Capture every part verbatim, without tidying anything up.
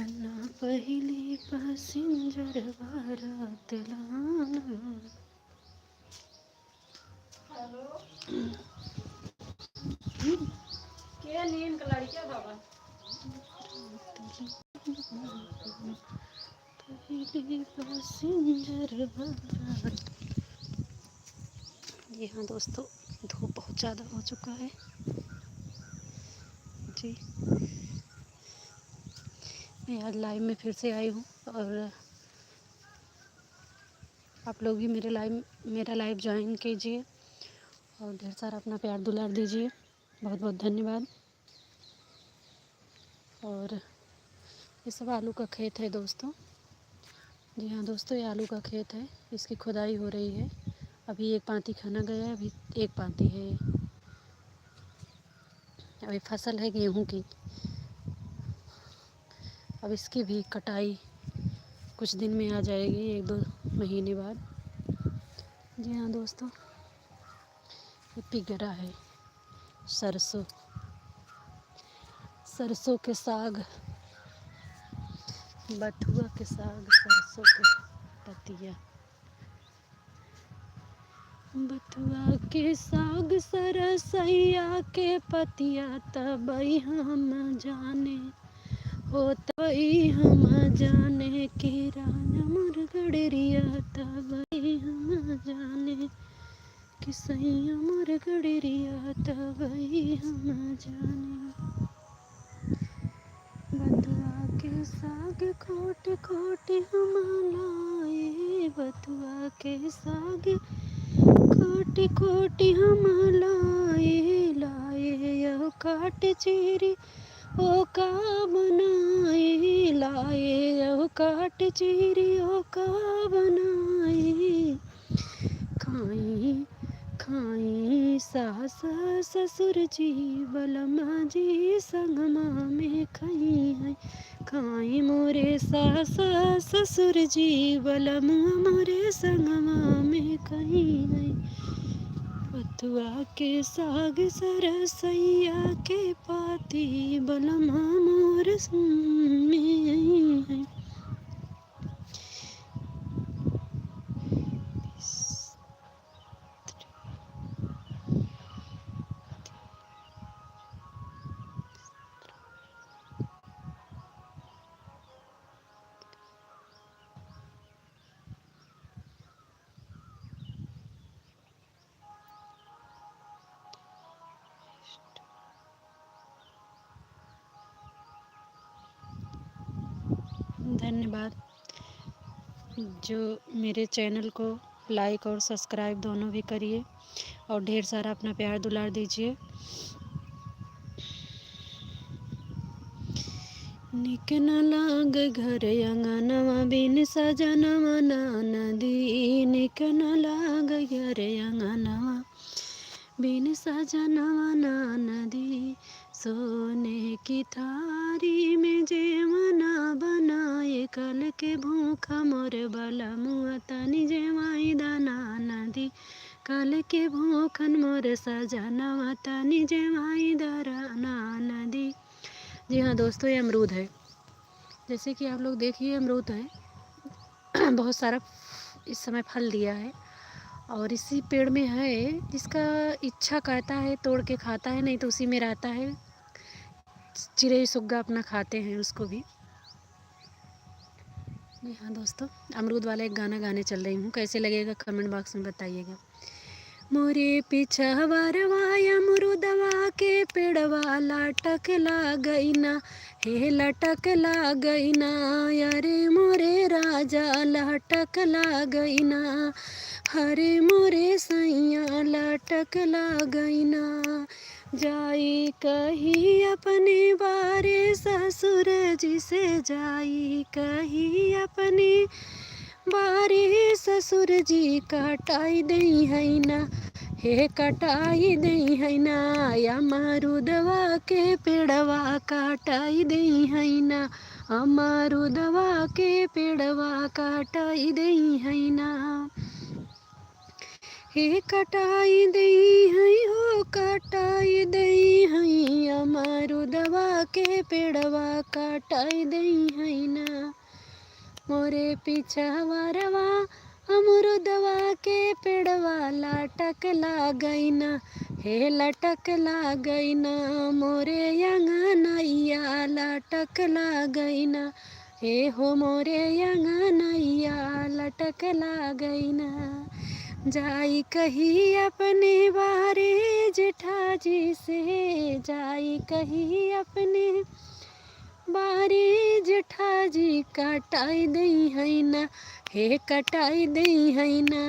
ना पहली passenger बारात लाना। हेलो। के नीन के लड़किया बाबा? पहली passenger बारात। जी हाँ दोस्तों, धूप बहुत ज़्यादा हो चुका है जी। मैं आज live में फिर से आई हूँ और आप लोग भी मेरे live, मेरा live join कीजिए और ढेर सारा अपना प्यार दुलार दीजिए। बहुत बहुत धन्यवाद। और ये सब आलू का खेत है दोस्तों। जी हाँ दोस्तों, ये आलू का खेत है, इसकी खुदाई हो रही है। अभी एक पाती खना गया है, अभी एक पाती है। अभी फसल है गेहूं की, अब इसकी भी कटाई कुछ दिन में आ जाएगी, एक दो महीने बाद। जी हाँ दोस्तों, ये पिगरा है, सरसों, सरसों के साग, बथुआ के साग, सरसों के पतिया। बथुआ के साग सरसैया के पतिया, तबई हम जाने हो, तबई हम जाने कि राजा मोर गड़रिया, तबई हम जाने कि सैया मोर गड़रिया, तबई हम जाने। बथुआ के साग खोट खोट हम लाए, बथुआ के साग खोट खोट हम लाए, लाए यह काट चीरी ओ का बनाए, लाए यह काट चीरी ओ का बनाए। खाई, खाई सास ससुर जी, बलमा जी संगमा में खाई है। खाई मोरे सास ससुर जी, बलमा मोरे संगमा में खाई है। बथुआ के साग सरसैया के पाती, बलमा मोर संग में आई है। धन्यवाद। जो मेरे channel को like और subscribe दोनों भी करिए और ढेर सारा अपना प्यार दुलार दीजिए। निक न लाग घर अंगनवा बिन सजनवा ना नदी, निक न लाग घर अंगनवा बिन सजनवा ना नदी। सोने की थारी में जेवना बनाए, कल के भूखा मोर बलमुआ तनी जेवाई दाना नदी। कल के भूखन मोर सजनवा तनी जेवाई दाना नदी। जी हाँ दोस्तों, ये अमरूद है। जैसे कि आप लोग देखिए, अमरूद है, बहुत सारा इस समय फल दिया है। और इसी पेड़ में है, जिसका इच्छा कहता है तोड़ के खाता है, नहीं तो उसी में रहता है। चिड़ै सुग्गा अपना खाते हैं उसको भी। जी हाँ दोस्तों, अमरूद वाला एक गाना गाने चल रही हूँ, कैसे लगेगा comment box में बताइएगा। मोरे पिछवरवा अमरुदवा के पेड़वा लटक लागइना, हे लटक लागइना, अरे मोरे राजा लटक लागइना, हरे मोरे सैया लटक लागइना। जाई कही अपने बारे ससुर जी से, जाई कही अपने बारे ससुर जी कटाई देई है ना, हे कटाई देई है ना, अमरुदवा के पेड़वा कटाई देई है ना, अमरुदवा के पेड़वा कटाई देई है ना। हे कटाई देई है हो, कटाई देई है अमरुदवा के पेड़वा काटाई देई है ना। मोरे पिछवरवा अमरुदवा के पेड़वा लटक लागई ना, हे लटक लागई ना, मोरे अंगनैया लटक लागई ना, हे हो मोरे अंगनैया लटक लागई ना। जाई कही अपने बारे जेठा जी से, जाई कही अपने बारे जेठा जी कटाई देई है ना, हे कटाई देई है ना,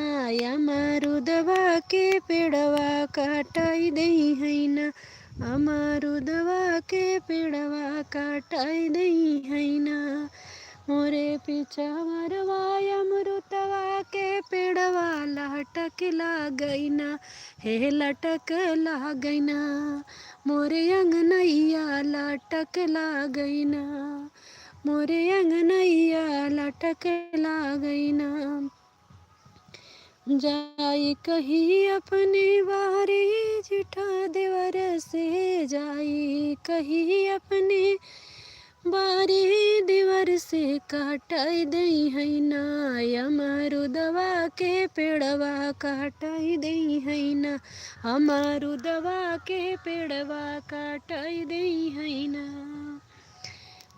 अमरुदवा के पेड़वा कटाई देई है ना, अमरुदवा के पेड़वा कटाई देई है ना। मोरे पिछवरवा अमरुदवा के पेड़वा लटक लागई ना, हे लटक लागई ना, मोरे अंगनैया लटक लागई ना, मोरे अंगनैया लटक लागई ना। जाई कही अपने बारे जेठा देवर से, जाई कही अपने बारे देवर से कटाई देई है ना, अमरुदवा के पेड़वा कटाई देई है ना, अमरुदवा के पेड़वा कटाई देई है ना।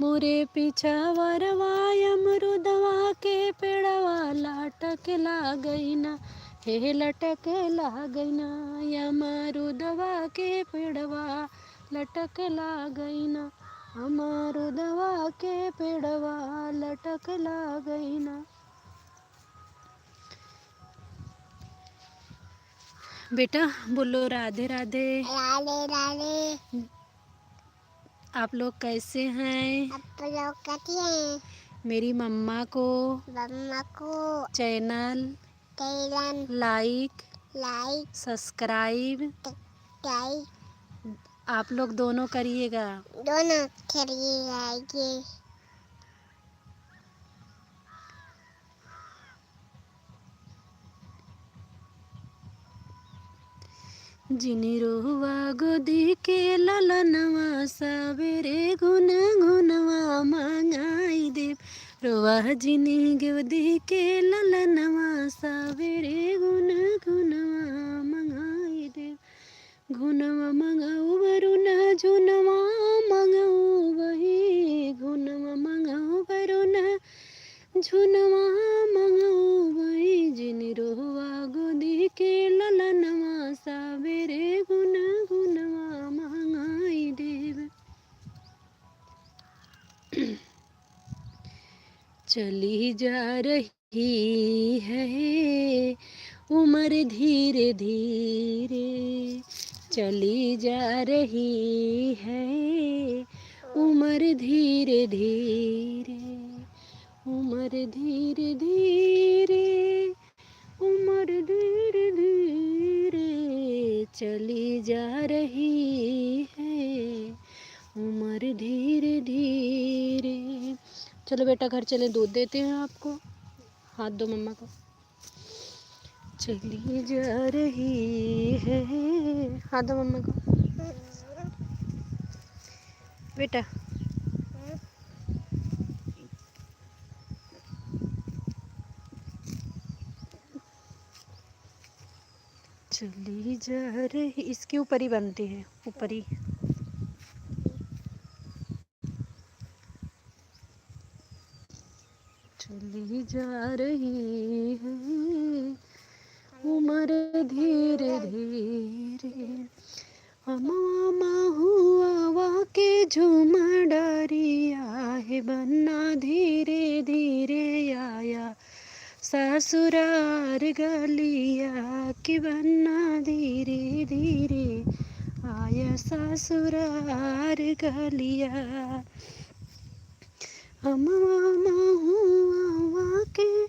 मोरे पिछवरवा अमरुदवा के पेड़वा लटक लागई ना, हे लटक लागई ना, अमरुदवा के पेड़वा लटक लागई ना, अमरुदवा के पेड़वा लटक लागई ना। बेटा बोलो राधे राधे। राधे राधे। आप लोग कैसे हैं? आप लोग कैसे हैं? मेरी मम्मा को, मम्मा को channel, channel, like, like, subscribe, subscribe, आप लोग दोनों करिएगा। दोनों करिएगा। जिनी रोहुआ गोदी के ललनवा, सबेरे गुन गुनवा मंगाई देब। रोवा जिनी गोदी के ललनवा, सबेरे गुन गुनवा मंगाई देब। घुनवा मंगाऊ बरुना, झुनवा मंगाऊ बही, घुनवा मंगाऊ बरुना, झुनवा मंगाऊ बही। जिनी रोहुआ गोदी के ललनवा, सबेरे गुन गुनवा मंगाई देब। चली जा रही ही है उमर धीरे धीरे, चली जा रही है उमर धीरे धीरे, उमर धीरे धीरे, उमर धीरे धीरे चली जा रही है, उमर धीरे धीरे। चलो बेटा, घर चलें, दूध देते हैं आपको। हाथ दो मम्मा को। चली जा रही है। हाथ दो मम्मा को। बेटा। चली जा रही, इसके ऊपर ही बनती है, ऊपर ही। चली जा रही है उमर धीरे धीरे, अमवा महुआ के झूम डरिया है बन्ना धीरे धीरे आया ससुरार गलिया कि बन्ना धीरे धीरे आया ससुरार गलिया। अमवा महुआ के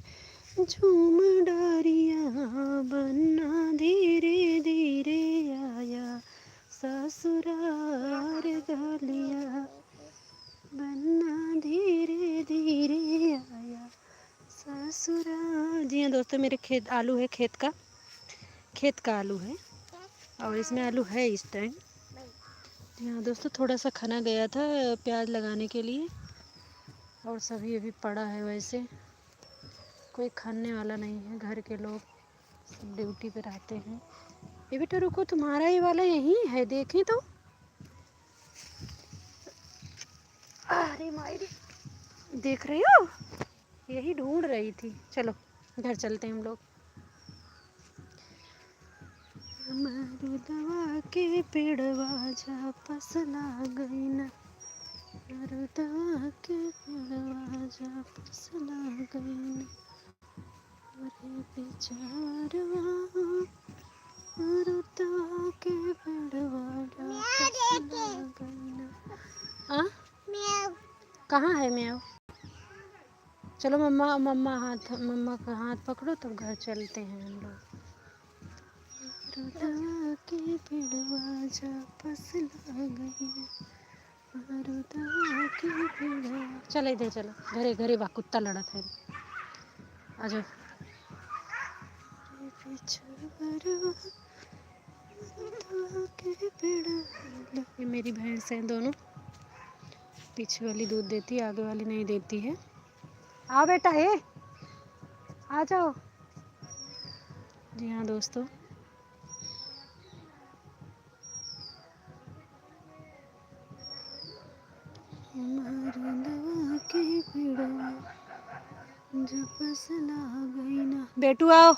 झूम डरिया बन्ना धीरे धीरे आया ससुरार गलिया बन्ना धीरे धीरे आया ससुरार। जी हाँ दोस्तों, मेरे खेत आलू है, खेत का, खेत का आलू है और इसमें आलू है इस टाइम। यहाँ दोस्तों, थोड़ा सा खना गया था प्याज लगाने के लिए, और सभी अभी पड़ा है। वैसे कोई खनने वाला नहीं है, घर के लोग सब ड्यूटी पे रहते हैं। ये बेटा रुको, तुम्हारा ये वाला यहीं है, देखें तो। अरे माई रे, देख रही हो, यही ढूंढ रही थी। चलो घर चलते हैं हम लोग। अमरुदवा के पेड़वा झपस लागइना, अमरुदवा के पेड़वा झपस लागइना। अरे बेचारवा, अमरुदवा के पेड़वा झपस लागइना। आ? कहाँ है म्याऊ? चलो मम्मा, मम्मा हाथ, मम्मा का हाथ पकड़ो, तब घर चलते हैं हम लोग। अमरुदवा के पेड़वा झपस लागइना, अमरुदवा के पेड़वा। चलो इधर चलो, घरे, घरे बा, कुत्ता लड़त है। आ जाओ। ये पीछे बरवा, अमरुदवा के पेड़वा। ये मेरी भैंस है दोनों, पीछे वाली दूध देती है, आगे वाली नहीं देती है। आओ बेटा, ए, आ जाओ। जी हाँ दोस्तों, अमरुदवा के पेड़वा झपस लागइना। बेटू आओ।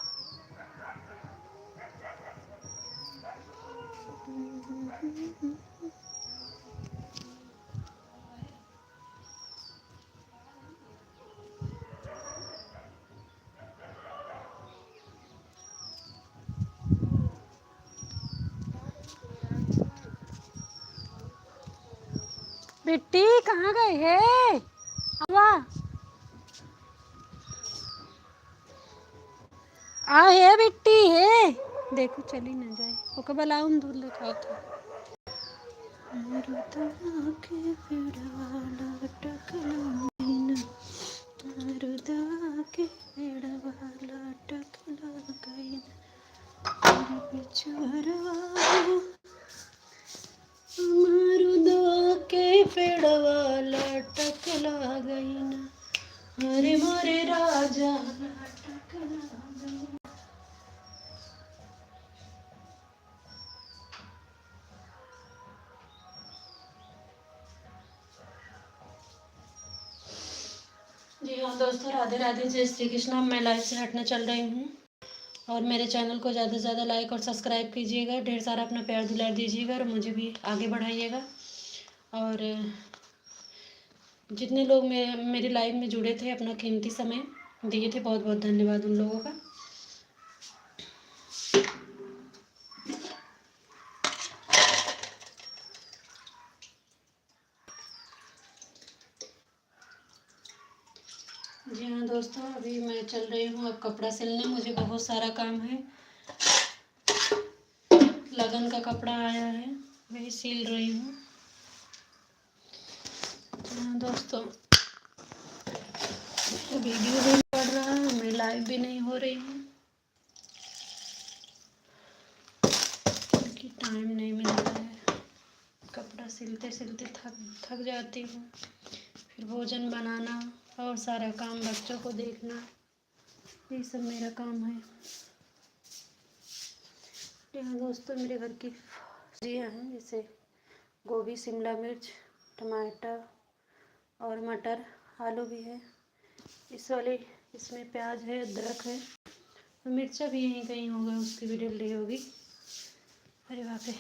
बिट्टी कहाँ गई है? आवा। आ हे बिट्टी हे। देखो चली ना जाए। ओके बलाउन दूध लेके आओ तो। अमरुदवा के पेड़वा लटकल गइना। अमरुदवा के पेड़वा लटकल गइना। अरे बिचुअरवा, अमरुदवा के पेड़वा लटकल गइना। अरे मोरे राजा लटकल गइना। जी हाँ दोस्तों, राधे राधे, जय श्री कृष्णा। मैं लाइव से हटने चल रही हूँ और मेरे चैनल को ज़्यादा से ज़्यादा लाइक और सब्सक्राइब कीजिएगा, ढेर सारा अपना प्यार दुलार दीजिएगा और मुझे भी आगे बढ़ाइएगा। और जितने लोग मे-, मेरे लाइव में जुड़े थे, अपना कीमती समय दिए थे, बहुत बहुत धन्यवाद उन लोगों का। जी हाँ दोस्तों, अभी मैं चल रही हूँ अब कपड़ा सिलने। मुझे बहुत सारा काम है, लगन का कपड़ा आया है, वही सिल रही हूँ। हाँ दोस्तों, वीडियो भी नहीं पड़ रहा है, मैं लाइव भी नहीं हो रही हूँ। क्योंकि टाइम नहीं मिलता है, कपड़ा सिलते सिलते थक थक जाती हूँ। फिर भोजन बनाना और सारा काम, बच्चों को देखना, यही सब मेरा काम है। यहाँ दोस्तों, मेरे घर की सब्जियाँ हैं, जैसे गोभी, शिमला मिर्च, टमाटर और मटर, आलू भी है। इस वाले, इसमें प्याज है, अदरक है, मिर्चा भी यहीं कहीं होगा, उसकी भी डली होगी। अरे बाप रे,